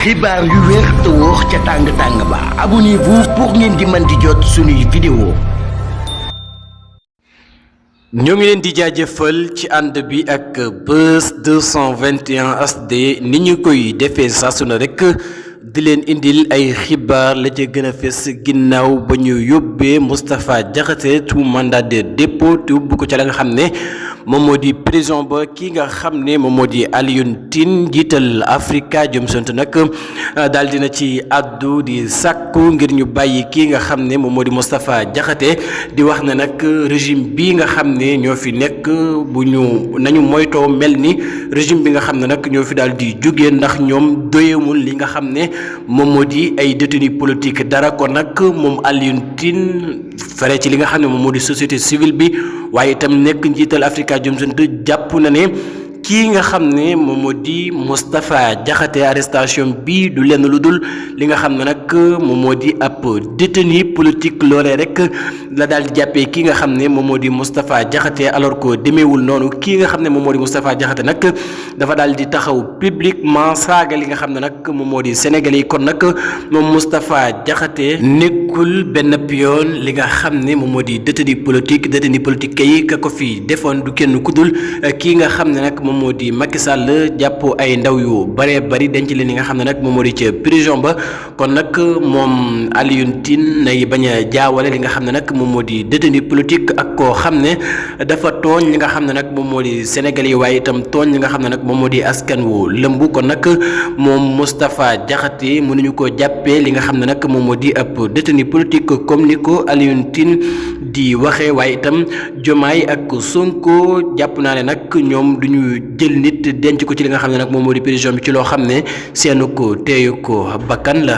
xibaar yu wér te wóor ca tàng ba abonnez-vous pour ngeen di mën di jot suñuy vidéo. ñoo ngi leen di jaajëfal ci ànd bi ak Buzz 221 HD ni ñu koy defee saa su ne rek di leen indil ay xibaar la ca gën a fes ginnaaw ba ñu yóbbee Moustapha Diakhaté sous mandat de dépôt te yóbbu ko ca la nga xam ne moom moo di prison ba ki nga xam ne moom moo di Alioune Tine jiital Afrikajom Center nag daal dina ci addu di sàkku ngir ñu bàyyi kii nga xam ne moom moo di Moustapha Diakhaté di wax ne nag régime bi nga xam ne ñoo fi nekk bu ñu nañu moytoo mel ni régime bi nga xam ne nag ñoo fi daal di jógee ndax ñoom doyewul li nga xam ne moom moo di ay détenus politique dara kon nag moom Alioune Tine fare ci li nga xam ne moom moo di société civile bi waaye itam nekk njiital Afrikajom Center jàpp na ne kii nga xam ne moom moo di Moustapha Diakhaté arrestation bi du lenn lu dul li nga xam ne nag moom moo di ab détenu politique loolee rek la daal di jàppee kii nga xam ne moom moo di Moustapha Diakhaté alors que demeewul noonu kii nga xam ne moom moo di Moustapha Diakhaté nag dafa daal di taxaw publiquement saaga li nga xam ne nag moom moo di Sénégalais yi kon nag moom Moustapha Diakhaté nekkul benn pion li nga xam ne moom moo di détenu politique kay ka ko fi defoon du kenn ku dul kii nga xam ne nag moom moo di Macky Sall jàpp ay ndaw yu bare bari denc leen li nga xam ne nag moom moo di ca prison ba kon nag moom Alioune Tine nay bañ a jaawale li nga xam ne nag moom moo di détenu politique ak koo xam ne dafa tooñ li nga xam ne nag moom moo di Sénégal yi waaye itam tooñ li nga xam ne nag moom moo di askan wu lëmb kon nag moom Moustapha Diakhaté mënuñu ko jàppee li nga xam ne nag moom moo di ab détenu politique comme ni ko Alioune Tine di waxee waaye itam Diomaye ak Sonko jàpp naa ne nag ñoom duñu jël nit denc ko ci li nga xam ne nag moom moo di prison bi ci loo xam ne seenu ko teeyu ko bakkan la.